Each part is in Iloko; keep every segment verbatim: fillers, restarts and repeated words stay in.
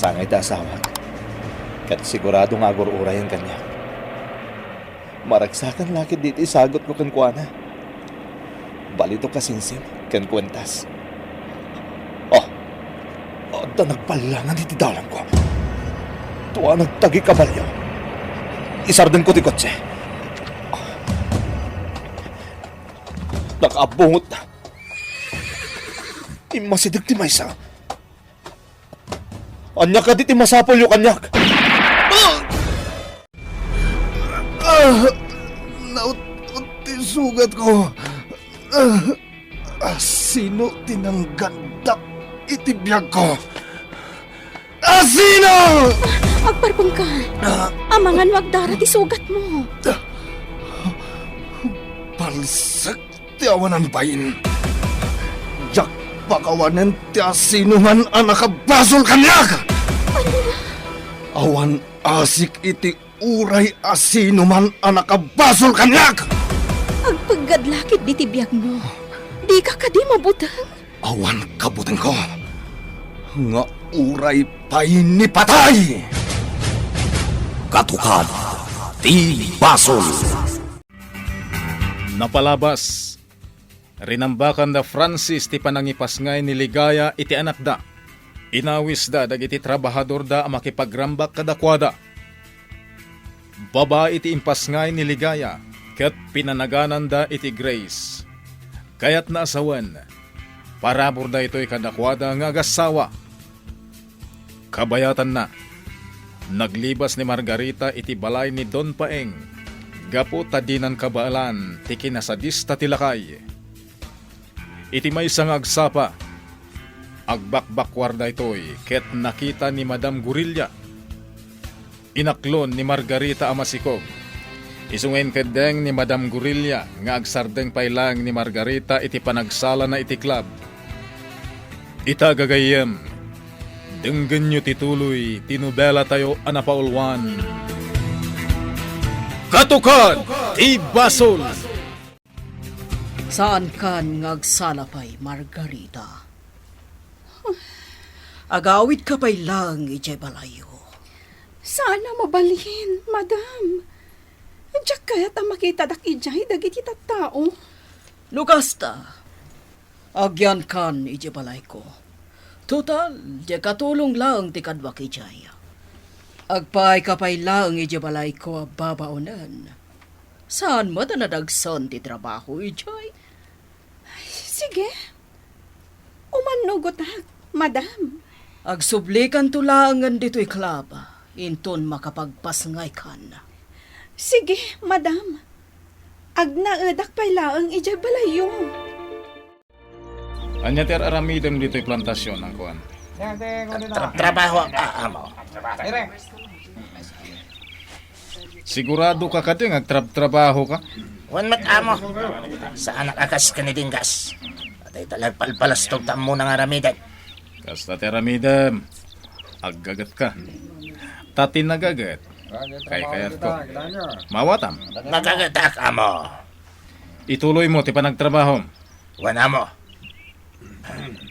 Angay ti asawak, ket sigurado nga agur-urayen kaniak. Maragsakan la ketdi ti isagutko kenkuana. Balito kasinsin ken kuentas. Oh, adda nagballangan iti dalangko. Tua nagtagi kabalio. Isardengko ti kotse. Nakaabungotna. Immasideg ti maysa. Ania kadi ti masapulyo kaniak? Ah! Naut-ut ti sugatko. Ah! Asino ti nanggandak iti biagko? Asino? Agparpengka. Ah! Amangan no agdara ti sugatmo. Palsek ti awanan bain. Diak pakawanen ti asinoman a nakabasol kaniak. Awan asik iti uray asinoman a nakabasol kaniak. Agpeggad la ketdi ti biagmo. Dika kadi mabuteng? Awan kabutengko nga uray pay ni patay. Katukad ti basol. Napalabas, rinambakan da Francis ti panangipasngay ni Ligaya iti anakda. Inawisda dagiti trabahadorda a makipagrambak kadakuada. Babai ti impasngay ni Ligaya ket pinanagananda iti Grace. Kayatna a sawen, parabur daytoy kadakuada nga agassawa. Kabayatanna, naglibas ni Margarita iti balay ni Don Paeng gapu ta dinan kabaelan ti kinasadista ti lakay. Iti maysa nga agsapa, agbakbakuar daytoy ket nakita ni Madam Gorilla. Inaklon ni Margarita a masikog. Isu nga inkeddeng ni Madam Gorilla nga agsardeng pay laeng ni Margarita iti panagsalana iti club. Ita gagayyem, denggenyo ti tuloy ti nobelatayo a napauluan. Katukad ti Basol! Saankan nga agsala pay, Margarita. Agawidka pay laeng idiay balayyo. Saan a mabalin, madam. Diak kayat a makitadak idiay dagiti tattao. No kasta, agyankan idiay balayko. Total, diak a tulong laeng ti kaduak idiay. Agpaayka pay laeng idiay balayko a babaonen. Saan met a nadagsen ti trabaho idiay? Sige. Umannugotak, madam. Agsublikanto laengen ditoy club, inton makapagpasngaykan. Sige, madam. Agnaedak pay laeng idiay balayyo. Ania ti ar-aramidem ditoy plantasion, angkuan? Tra-, trabaho, a-, amo. Sigurado ka kadi nga agtrabtrabaho ka? Wen met, amo. Saanak a kas ken ni Dinggas. Dayta la agpalpalastog ta ammona nga aramiden. Kasta ti aramidem. Aggaget ka. Ta ti nagaget, kaykayatko. Maawatam? Nagagetak, amo. Ituloy mo ti panagtrabahom. Wen, amo.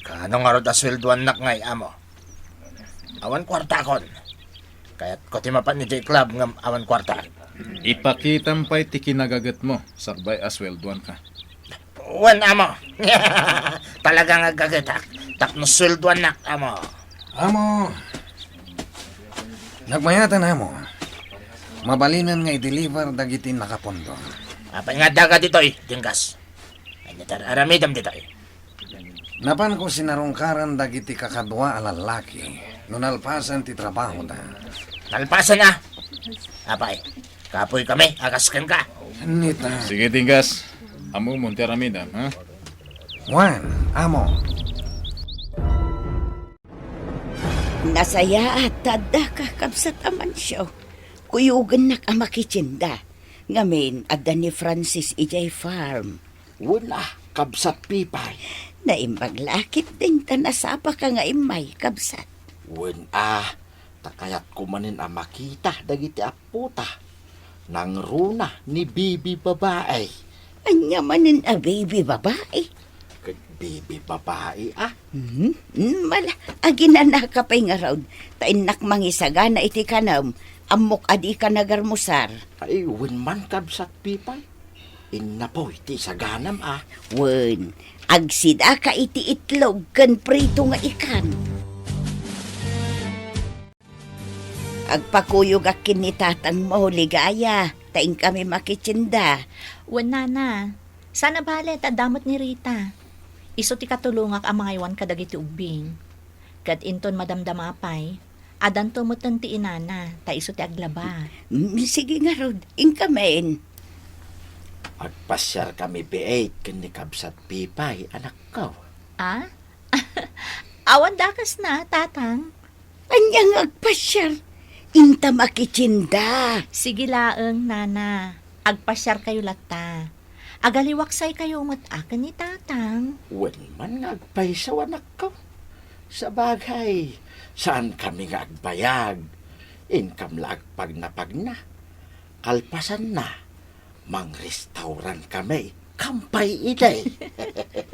Kaano ngarud a sueldoannak ngay, amo? Awan kuartakon. Kayatko ti mapan idiay club ngem awan kuarta. Ipakitam pay ti kinagagetmo sakbay a sueldoanka. Wen, amo. Talaga nga aggagetak tapno sueldoannak, amo. Amo. Nagmayatan, amo. Mabalinen nga i-deliver dagiti nakapondo. Apay nga adda ka ditoy, Dinggas? Ania ti ar-aramidem ditoy? Napanko sinarungkaran dagiti kakadua a lallaki no nalpasen ti trabahoda. Nalpasen a? Apay, kapoy kami a kas kenka. Nita. Sige, Dinggas. Ammom ti aramidem, ha? Wen, amo. Nasayaat ta addaka, Kabsat Amancio. Kuyogennak a makitienda. Ngamin, adda ni Francis idiay farm. Wen a, Kabsat Pipay. Naimbag la ketdin ta nasapaka nga immay, Kabsat. Wen a, ta kayatko manen a makita dagiti appota. Nangruna ni baby babae. Ania manen a baby babae? Ket Bibi babai, ah. Hmm? Hmm, mala, aginanaka pay ngarud, ta innak mangisagana iti kanem, ammok a dika nagarmusar. Ay, wen man, kabsat Pipay. Innapoy ti isaganam, ah. Wen, agsidaka iti itlog ken prito nga ikan. Agpakuyogak ken ni tatangmo, Ligaya, ta inkami makitienda. Wen, nana, saan a bale ta adda met ni Rita. Isu ti katulongak a mangaywan kadagiti ubbing. Ket inton madamdama pay, addanto metten ti inana, ta isu ti aglaba. Mm, sige ngarud, inkamin. Agpasiarkami biit ken ni kabsat Pipay, anakko. Ah? Awan dakesna, tatang. Ania nga agpasiar? Inta makitienda. Sige laeng, nana. Agpasiarkayo latta. Agaliwaksaykayo met a ken ni tatang. Wen man nga agpayso, anakko. Sabagay, saankami nga agbayag. Inkam la agpagnapagna. Kalpasanna, mangrestaurant kami. Kam pay idi.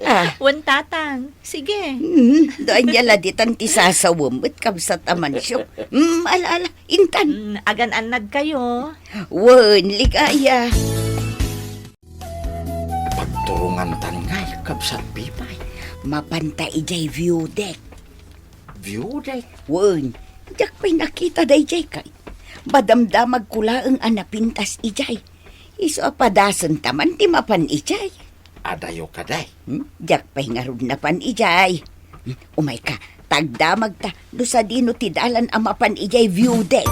Ah. Wen, tatang. Sige. Hmm, do ania la ditan ti sasawem met kabsat Amancio. Hmm, ala, ala, intan. Hmm, agan-annadkayo. Wen, Ligaya. Pagturongantan ngay, kabsat Pipay. Mapanta idiay view deck. View deck? Wen, diak pay nakita daydiay kay. Madamdamagko laeng a napintas idiay. Isu a padasenta man ti mapan idiay. Adayo kadi? Hmm? Diak pay ngarud napan idiay. Hmm, umayka, ta agdamagta no sadino ti dalan a mapan idiay view deck.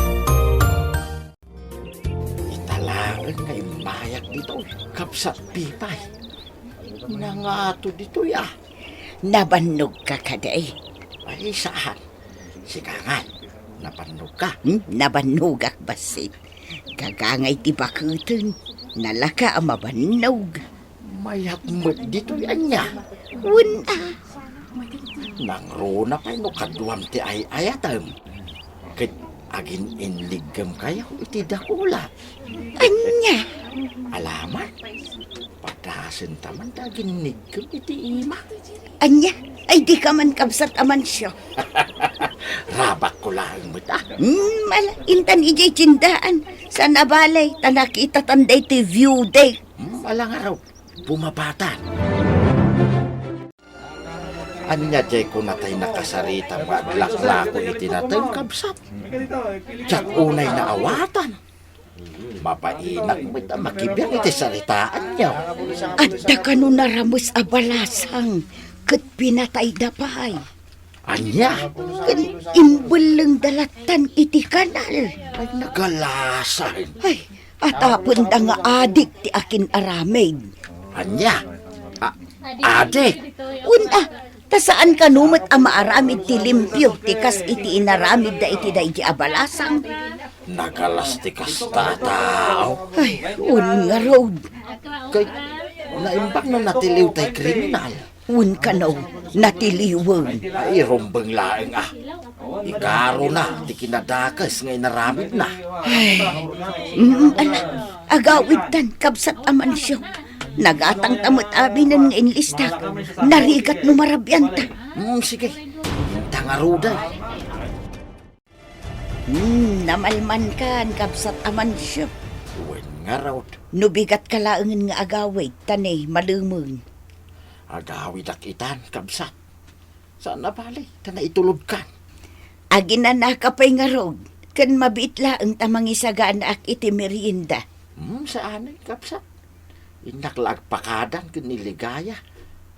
Ita laeng nga immayak ditoy, kabsat Pipay. Nangato ditoy, ah. Nabannogka kadi? Ay, saan. Sika ngay, nabannogka? Hmm, nabannogak bassit. Gagangay ti baketen. Nalaka a mabannog. Mayat met ditoy, ania? Wen a. Nangruna pay no kaduam ti ay-ayatem. Ket agin-inniggem kayo iti dakula. Ania? Alaman, padasenta man ti agin-inniggem iti ima. Ania? Ay, dika man kabsat Amancio. Rabakko laeng met, ah. Hmm, mala, intan idiay tiendaan. Saan a bale, ta nakitatan daytoy view deck. Hmm, ala ngarud. Bumabatan. Ania diay kunatay nakasarita nga aglaklako iti nateng, kabsat? Diak unay naawatan. Mabainak met a makibiang iti saritaanyo. Adda kano narames a balasang ket pinatayda pay. Ania? Ken imbellengda lattan iti kanal. Ay, nagalasan. Ay, atapenda nga adik ti akin-aramid. Ania? A-, adik? Wen a, ta saan kano met a maaramid ti limpio ti kas iti inaramidda iti daydi a balasang. Nagalas ti kasta a tao. Ay, wen ngarud. Kay, naimbag no natiliw tay kriminal. Wen kano, natiliwen. Ay, rumbeng laeng, ah. Ikarona ti kinadakes nga inaramidna. Ay, mm, ala, agawidtan, kabsat Amancio. Nagatangta met abinen nga inlistak. Narigat no marabianta. Hmm, sige. Inta ngarud, ay. Hmm, namalmankan, kabsat Amancio. Wen ngarud. No bigatka laengen nga agawid, ta ne, malemeng. Agawidak itan, kabsat. Saan a bale, ta naitulodkan. Aginanaka pay ngarud, ken mabiit laeng ta mangisaganaak iti merienda. Hmm, saanen, kabsat. Innak la agpakadan ken ni Ligaya,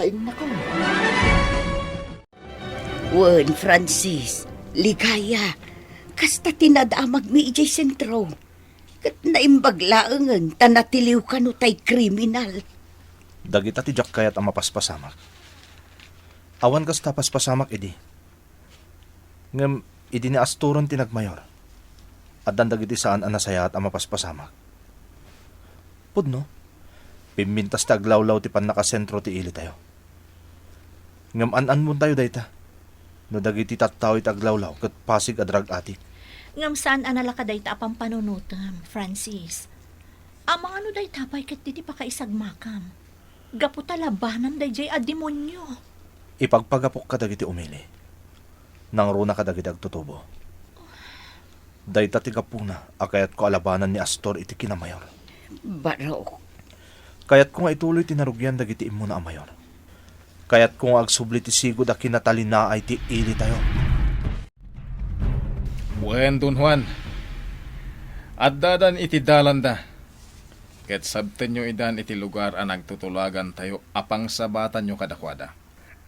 ta innakon. Wen, Francis, Ligaya, kasta ti nadamagmi idiay sentro. Ket naimbag laengen ta natiliw kano tay kriminal. Dagita ti diak kayat a mapaspasamak. Awan kasta a paspasamak idi. Ngem idi ni Asturon ti nagmayor, addan dagiti saan a nasayaat a mapaspasamak. Pudno, pimmintas ti aglawlaw ti pannakasentro ti ilitayo. Ngem an-anmontayo dayta, no dagiti tattao iti aglawlaw ket pasig a drug addict. Ngem saan a nalaka dayta a pampanunotem, Francis. Amangan no dayta pay ket ti pakaisagmakam. Gapu ta labanan daydiay a demonio. Ipagpagapok kadagiti umili. Nangruna kadagiti agtutubo. Dayta ti gapuna a kayatko a labanan ni Astor iti kinamayor. Barok. Kayatko nga ituloy ti narugian dagiti immuna a mayor. Kayatko nga agsubli ti sigud a kinatalinaay ti ilitayo. Wen, Don Juan. Addadan iti dalanda. Ket sabtenyo idan iti lugar a nagtutulagantayo a pangsabatanyo kadakuada.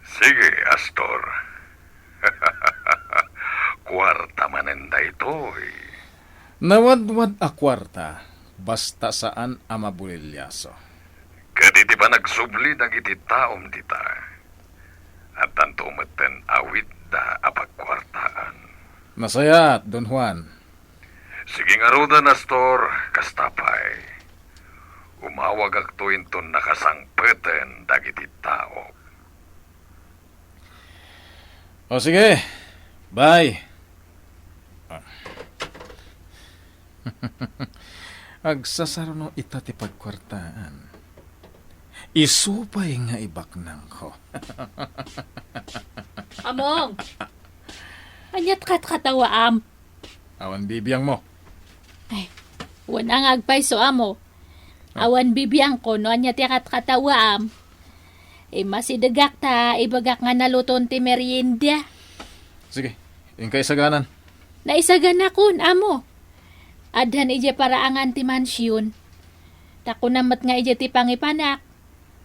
Sige, Astor. Kuarta manen daytoy. Nawadwad a kuarta, basta saan a mabulilyaso. Ket iti panagsubli dagiti taom dita, addanto metten awitda a pagkuartaan. Nasayaat, Don Juan. Sige ngaruden, Astor, kasta pay. Umawagakto inton nakasangpeten dagiti tao. O sige, bye. Agsasaruno ita ti pagkuartaan. Isu pay nga ibaknangko. Among! Ania't katkatawaam? Awan bibiangmo. Ay, wen a nga agpayso, amo. Ah. Awan bibiangko no ania ti katkatawaam. Immasidegak ta ibagak nga naluton ti merienda. Sige, inka isaganan. Naisaganakon, amo. Addan idiay paraangan ti mansion. Ta kunam met nga idiay ti pangipanak.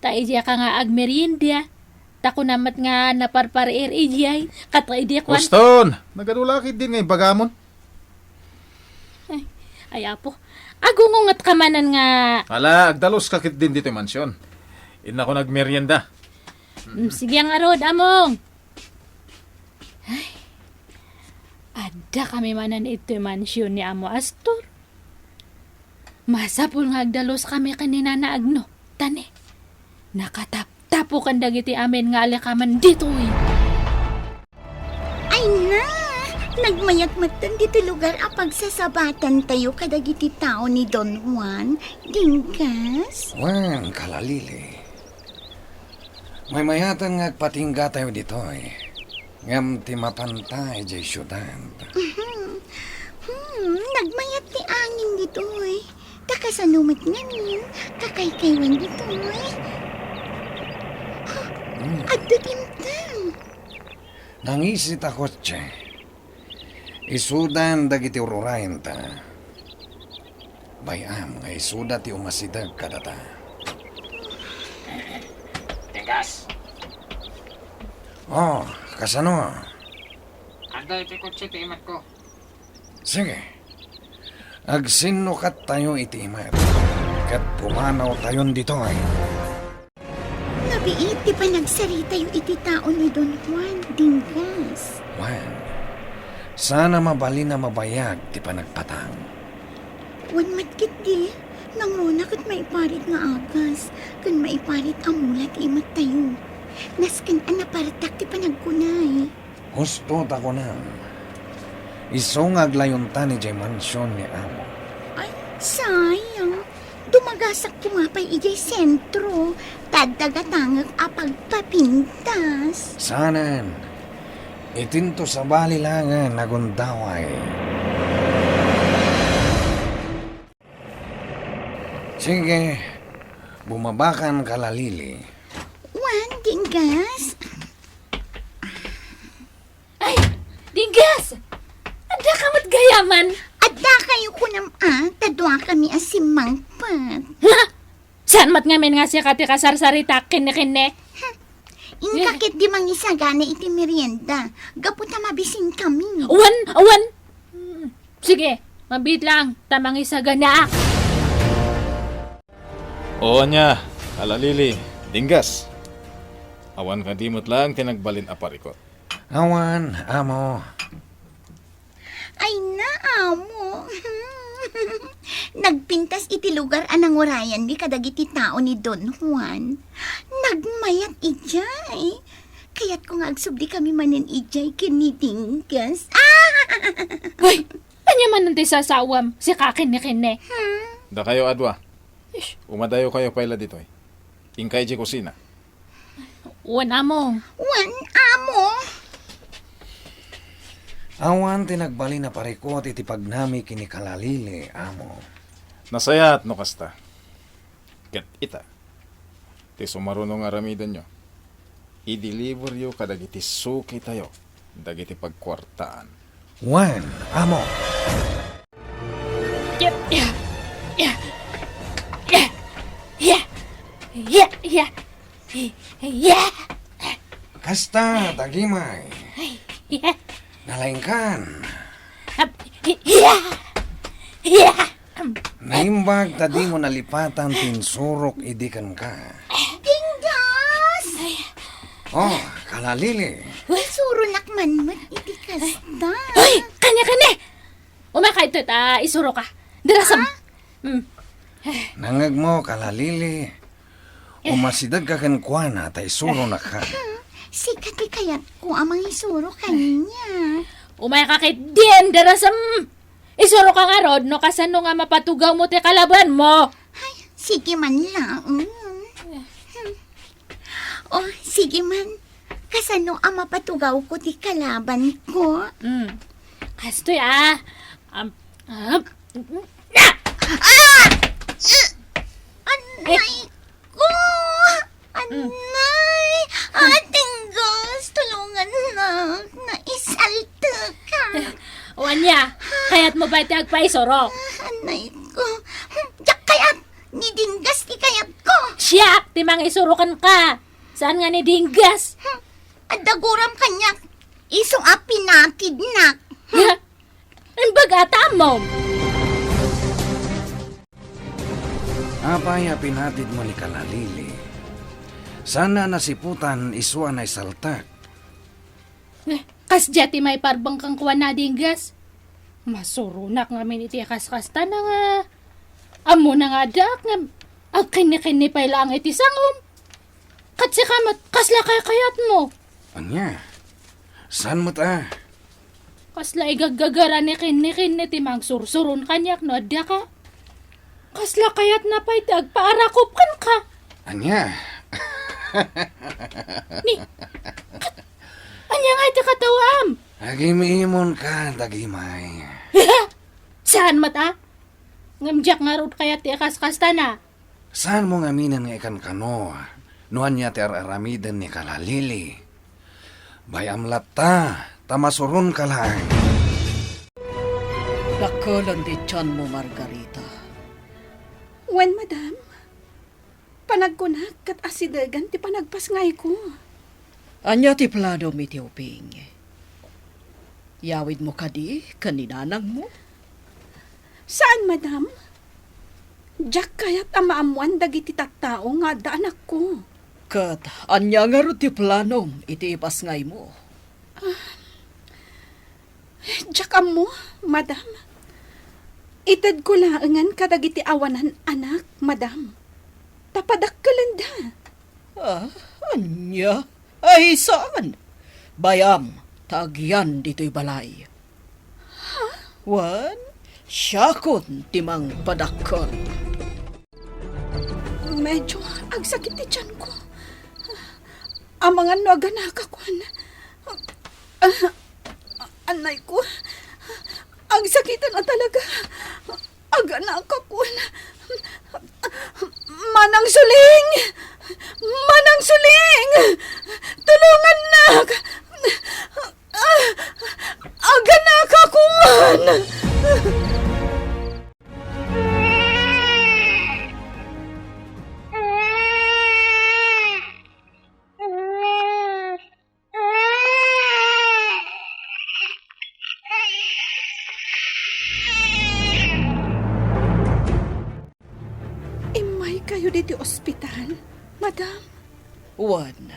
Ta idiay ka nga agmerienda. Ta kunam met nga naparpariir idiay. Kat idiay kuan. Uston! Nagadu la ketdin nga ibagamon. Ay, ay, apo. Agungungetka manen nga. Ala, agdaluska ketdin ditoy mansion. Innakon agmerienda. Mm, sige ngarud, among. Ay, adda kami manen itoy mansion ni Amo Astor. Masapul nga agdaluskami ken ni Nana Agno. Ta ne, nakataptapokan dagiti amin nga alikaman ditoy. Ay na! Nagmayat metten ditoy lugar a pagsasabatantayo kadagiti tao ni Don Juan, Dinggas. Wen, Kalalili. Maymayaten nga agpatinggatayo ditoy, ngem ti mapanta idiay siudad. Mhm. Hmm, nagmayat ti angin ditoy. Ta kasano met ngamin, kakaykaywan ditoy. Ha, hmm. Adda dimteng. Nangisit a kotse. Isudan dagiti ur-urayenta. Bay-am nga isuda ti umasideg kadata. Dinggas! Oh, kasano? Adda iti kotse ti imatko. Sige. Agsinnukattayo iti imat, ket pumanawtayon ditoy. Nabiit ti panagsaritayo iti tao ni Don Juan, Dinggas. Wen, saan a mabalin a mabayag ti panagpatang. Wen met ketdi, nangruna ket maiparit nga agas, ken maiparit a mula ti imattayo. Nasken a napartak ti panagkunay. Husto ta kunam, isu nga aglayontan idiay mansion ni Amo. Ay, sayang. Dumagasak koma pay idiay sentro, ta adda gatangek a pagpapintas. Saanen, itinto sabali laengen a gundaway. Sige, bumabakan, Kalalili. Wen, Dinggas. Ay, Dinggas! Adda ka met gayaman? Adda kayo kunam a, ta dua kami a simmangpet. Ha? Saan met ngamin nga sika ti kasarsaritak kinni-kinni? Inka ketdi mangisagana iti merienda, gapu ta mabisin kami. Awan, awan. Hmm, sige, mabiit lang, ta mangisaganaak. O ania, Kalalili, Dinggas. Awan kadi met laeng ti nagbalin a parikut? Awan, Amo. Ay na, Amo. Nagpintas iti lugar a nangurayanmi kadagiti tao ni Don Juan. Nagmayat idiay. Kayatko nga agsubli kami manen idiay ken ni Dinggas. Ah! Hoy! Ania manen ti sasawam, sika kinni-kinni? Hmm? Dakayo a dua. Ish. Umadayo kayo pay la ditoy. Inka idiay kusina. Wen, Amo. Wen, Amo. Awan ti nagbalin a parikut iti pagnami ken ni Kalalili, Amo. Nasayaat no kasta. Ket ita, ti sumaruno nga aramidenyo, ideliveryo kadagiti sukitayo dagiti pagkuartaan. Wen, Amo. Ya, ya, ya, ya, ya, ya, ya, ya, ya, ya. Kasta, Dagimay. Ya. Nalaingkan. Ap-, ya, ya. Naimbag ta dimo nalipatan ti insurok idi kenka. Dinggas! Oh, Kalalili. Isuronak man met iti kasta. Hoy, kani, kani! Umayka ditoy ta isuroka. Darasem. Ah? Hmm. Nangngegmo, Kalalili. Umasidegka kenkuana ta isuronakka. Sika ti kayatko a mangisuro kaniak. Umayka ketdin, darasem. Isuroka ngarud no kasano nga mapatugawmo ti kalabanmo. Ay, sige man laeng. O, sige man. Kasano a mapatugawko ti kalabanko? Hmm. Kastoy, ah. Am, am, ah! Ah! Anay ko! Anay! Ating Gus, tulungannak. Naisalteka. O ania, kayatmo ba iti agpaisuro? Anay ko. Diak kayat. Ni Dinggas ti kayatko. Siak ti mangisuro kenka. Saan nga ni Dinggas? Adda guram kaniak. Isu a pinatidnak. Imbag a ta ammom. Apay a pinatidmo ni Kalalili? Saan a nasiputan isu a naisaltek? Eh, kasdiay ti maiparbeng kenkuana, Dinggas. Masuronak ngamin iti kaskastana nga ammona nga addaak ngem agkinnikinni pay laeng iti sangom. Ket sika met, kasla kaykayatmo? Ania? Saan met a? Kasla igaggagara ni kinnikinni ti mangsursuron kaniak no addaka? Kasla kayatna pay ti agpaarakop kenka? Ania? Ni, ket ania nga iti katawaam? Agim-imonka, Dagimay. Saan met a? Ngem diak ngarud kayat ti kaskastana. Saanmo ngaminen nga ikankano no ania ti ar-aramiden ni Kalalili? Bay-am latta, ta masuronka laeng. Dakkelen ti tianmo, Margarita. Wen, madam. Panagkunak ket asidegen ti panagpasngayko. Ania ti planom iti ubing? Yawidmo kadi ken ni nanangmo? Saan, madam. Diak kayat a maammoan dagiti tattao nga adda anakko. Ket ania ngarud ti planom iti ipasngaymo? Ah, diak ammo, madam. Itedko laengen kadagiti awanan anak, madam. Ta padakkelenda. Ah, ania? Ay, saan? Bay-am, ta agyan ditoy balay. Ha? Wen, siakon ti mangpadakkel. Medyo agsakit ti tianko. Amangan no aganakakon. Ah, anayko. Agsakiten a talaga. Aganakakon. Manang Suling! Manang Suling! Tulongannak! Aganakakon! Immaykayo ditoy ospital, madam? Wen,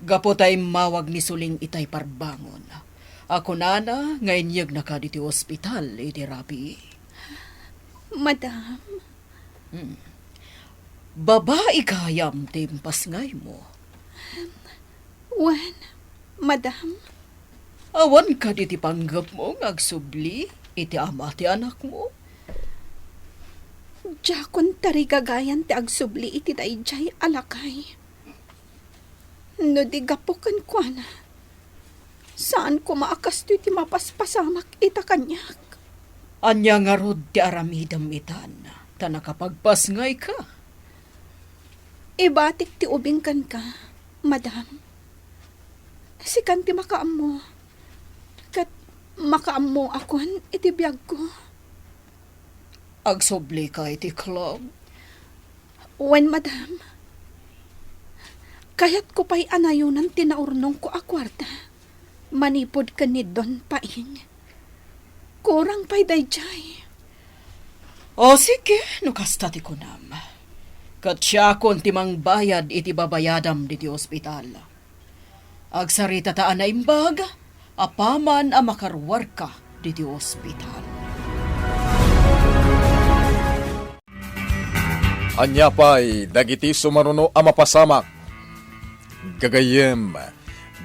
gapu ta immawag ni Suling itay parbangon, a kunana nga inyegnaka ditoy ospital iti rabii. Madam? Hmm. Babai gayam ti impasngaymo? Wen, madam. Awan kadi ti panggepmo nga agsubli iti ama ti anakmo? Diakon tarigagayan ti agsubli iti daydiay a lakay. No di gapu kenkuana, saan koma a kastoy ti mapaspasamak ita kaniak. Ania ngarud ti aramidem itan, ta nakapagpasngayka? Ibatik ti ubing kenka, madam. Sikan ti makaammo, ket makaammoakon iti biagko. Agsublika iti club? Wen, madam. Kayatko pay a nayonan ti naurnongko a kuarta manipud ken ni Don Paing. Kurang pay daydiay. O, sige, no kasta ti kunam. Ket siakon ti mangbayad iti babayadam diti ospital. Agsaritata a naimbag, apaman a makaruarka diti ospital. Ania pay dagiti sumaruno a mapasamak? Gagayyem,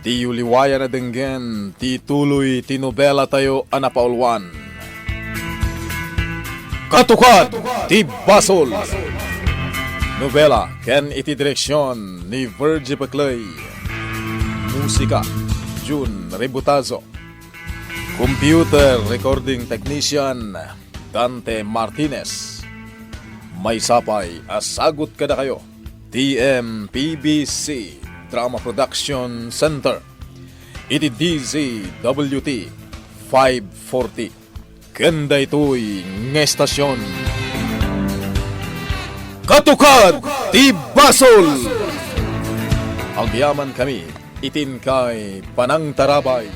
diyo liwayan a denggen ti tuloy ti nobelatayo a napauluan, Katukad ti Basol. Nobela ken iti direksion ni Virgie Peclay. Musika, Jun Rebutazo. Computer recording technician, Dante Martinez. Maysa pay a sagut kadakayo ti M P B C Drama Production Center iti D Z W T five forty. Ken daytoy nga estasion, Katukad ti Basol! Agyamankami iti inkay panangtarabay.